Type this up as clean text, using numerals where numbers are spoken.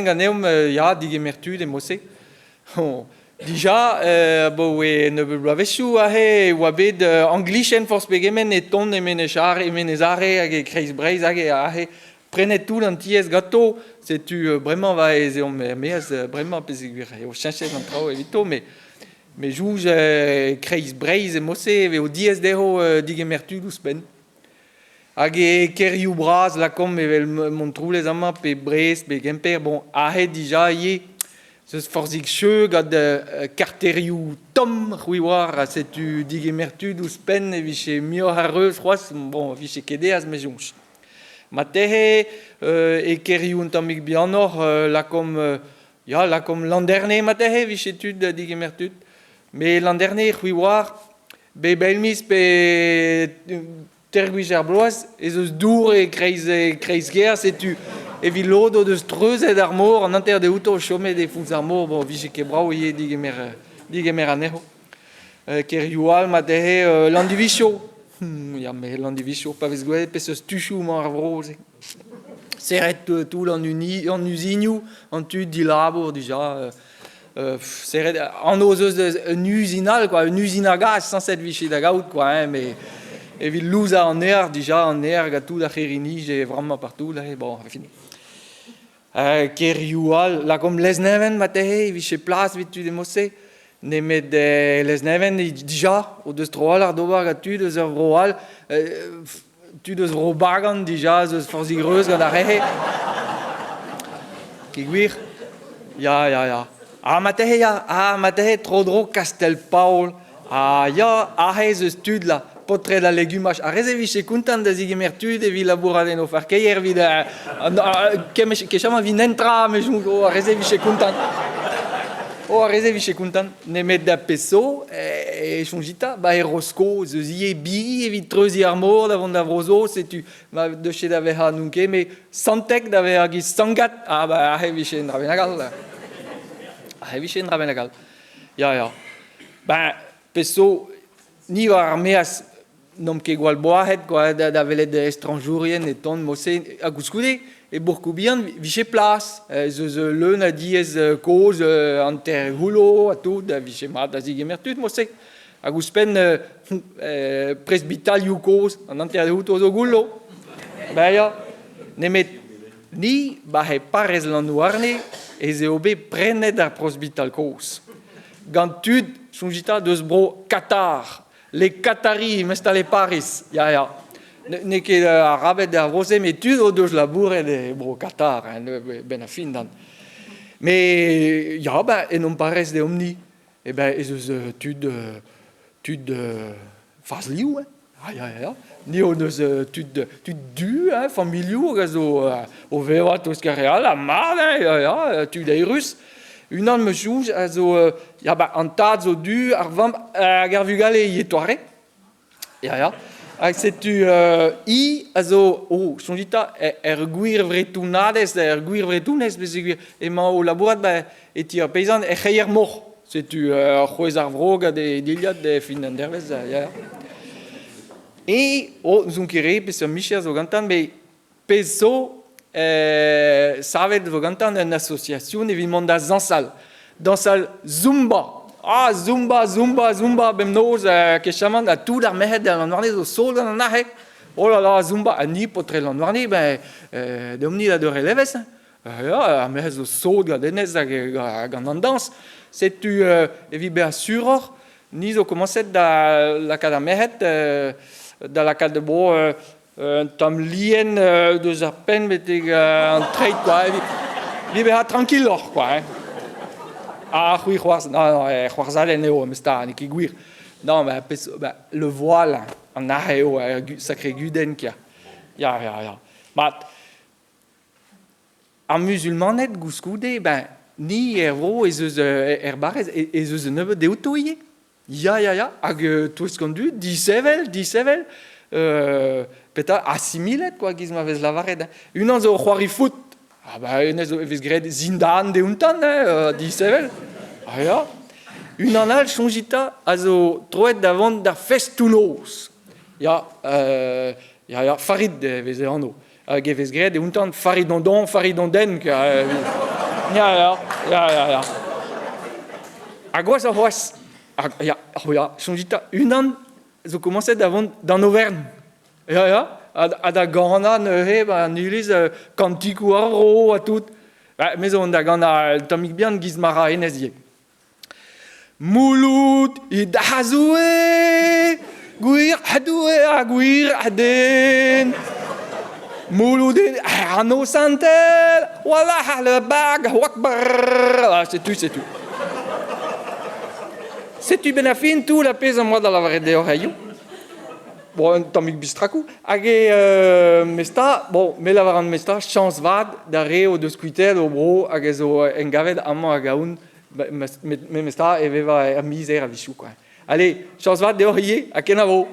Ganeomp ya, digemer tud e mod-se. Dija abaoe nebeut bloavezhioù aze e oa bet anglichenn forzh pegement e tont e Menez-Are e Menez-Are hag e Kreiz Breizh hag aze prenet tout an tiez ganto. Setu bremañ va ez eomp er-maez bremañ peogwir eo cheñchet an traoù evito met me soñj e Kreiz Breizh e mod-se e vezo diaes dezho digemer tud ouzhpenn. Hag e kêrioù bras lakaomp evel Montroulez amañ pe Brest pe Gemper, bon, aze dija ivez ez eus forzhik cheu gant karterioù tomm, c'hwi 'oar, ha setu digemer tud ouzhpenn e vije muioc'h a reuz c'hoazh, bon, e vije ket aes me soñj. Marteze e kêrioù un tammig bihanoc'h lakaomp ya, lakaomp Landerne marteze e vije tud da digemer tud. Met Landerne, c'hwi 'oar, Bep eil miz pe teir gwech ar bloaz ez eus dour e-kreiz kreiz-kêr, setu evit lod o deus treuzet ar mor, an hanter dezho chomet e foñs ar mor, bon, vije ket brav ivez digemer, digemer anezho. Kêrioù all ma dezhe Landivizio. Ya, met Landivizio, pa vez gwelet peseurt tuchoù emañ ar vro-se. Serret tout an, uni, an uzinioù, an tud dilabour dija. Serret anv zo eus un uzin all quoi, un uzin a gas sañset 'vije da gaout quoi hein, met evit louzañ an aer dija an aer gant tout ar c'hirri-nij e vremañ partout aze bon enfin. Kêrioù all lakaomp Lesneven marteze e vije plas evit tud e mod-se nemet Lesneven dija o deus tro-walc'h d'ober gant tud eus ur vro all tud eus Bro Bagan dija eus forzhig reuz gant ar re-se. Ket gwir? Ya, ya, ya. Ah, marteze ya, ah, marteze tro-dro Kastell-Paol. Ah, ya, aze ez eus tud là, paotred al legumaj. Ar re-se 'vije kontant da zegemer tud evit labourat en o farkeier evit kechamant evit nentra, me soñj, oh, ar re-se 'vije kontant. Oh, ar re-se 'vije kontant. Nemet da pezh zo, e soñjita, ba e Rosko ez eus ivez bigi evit treuziñ ar mor da vont da Vro-Saoz, setu ma deufe da vezañ n'on ket, met Santeg da vezañ giz Sangat, ah ba aze e vije un dra bennak all. Aze e vije un dra bennak all. Ya, ya. Ben, pezh zo, ni war ar maez N'omp ket gwall boazet kwa, da welet estrañjourien e tont mod-se. Ha koulskoude, e bourkoù bihan 'vije plas. Ez eus leun a diez kozh, hanter goullo ha tout, a vije mat da zegemer tud mod-se. Hag ouzhpenn presbitalioù kozh, an hanter outo zo goullo. Ben ya, nemet ni, ba e parrez Lanhouarne, ez eo bet prenet ar presbital kozh. Gant tud, soñjit 'ta, deus bro Katar. Les Qataris m'installe e Pariz, ya, ya. N'eo ket arabed er vro-se, met tud o deus labouret e bro Qatar, hein, benn ar fin dan. Mais ya, ben, en hon parrez deomp-ni, eh ben, ez eus tud, tud fazliv, hein. Ah, ya, ya, ya. Ni hon eus tud, tud du, hein, familhoù hag a zo o vevañ tost ar re all, ha mat, hein, ya, ya, tud eürus. Unan 'm eus soñj a zo ya ba an tad zo du, ar vamm hag ar vugale ivez toare. Ya ya. Hag setu hi a zo oh soñjit 'ta er gwir vretonadez, er gwir vretonez peogwir emañ o labourat ba e ti ar peizant er c'hreier moc'h. Setu c'hwezh ar vro gant e dilhad e fin an dervezh, ya ya. E oh n'ouzon ket re peseurt micher zo gantañ met Pezh zo, savet e vo gantañ un association evit mont da zañsal. Dañsal Zumba. Ah, Zumba, Zumba, Zumba, bemnoz, kechamant, ha tout ar merc'hed da Lanvarne zo sot gant an arc'he. Oh là là, Zumba, ha ni, paotred Lanvarne, ben, deomp-ni da deurel evezh. Ya, ar merc'hed zo sot gant hennezh hag gant an dañs. Setu, evit bezañ suroc'h, ni zo komañset da lakaat ar merc'hed, da lakaat bo Un tamm lien deus ar penn betek an treid kwa evit evit bezañ trankiloc'h kwa hein. Ah c'hwi c'hoarzh non non c'hoarzhadenn eo memes 'ta n'eo ket gwir. Non ben pezh ben le voile an arc'h eo sakre gudenn kia. Ya ya ya. Mat ar muzulmaned koulskoude ben ni er vro ez eus er barrez ez eus un nebeud dezho ivez. Ya, ya, ya, hag touesk an dud, disheñvel, disheñvel, petra, asimilet, quoi, giz ma vez lavaret. Hein. Unan zo o c'hoari foot, ah ba hennezh e vez graet zindan deuntan, hein, disheñvel. Ah ya. Unan all, soñjit 'ta, a zo troet da vont d'ar festoù-noz. Ya, ya, ya, Farid e vez e anv. Hag e vez graet e-untan Faridondon, Faridonden, quoi. Ya, ya, ya, ya, ya. Ha gwashoc'h c'hoazh, ya, ya, soñjit 'ta, unan zo komañset da vont d'an overn. Ya, ya, ha da ganañ neuze 'ba an iliz kantikoù ar vro ha tout. Ba, me zo on da ganañ un tammig bihan 'giz ma ra hennezh ivez. Mouloud he da Zoue, gwir ha Doue ha gwir ha den. Mouloud he anv santel, wallah le bag akbar. Ah, setu, setu. Setu benn ar fin tout ar pezh am boa da lavaret deoc'h hiziv. Bon, un tammig bistrakoù. Hag e mesta, bon, me lavaran mesta, chañs vat d'ar re o deus kuitaet o bro hag a zo engavet amañ hag ahont memes tra e vevañ er mizer a-wechoù quoi. Allez, chañs vat deoc'h ivez ha kenavo!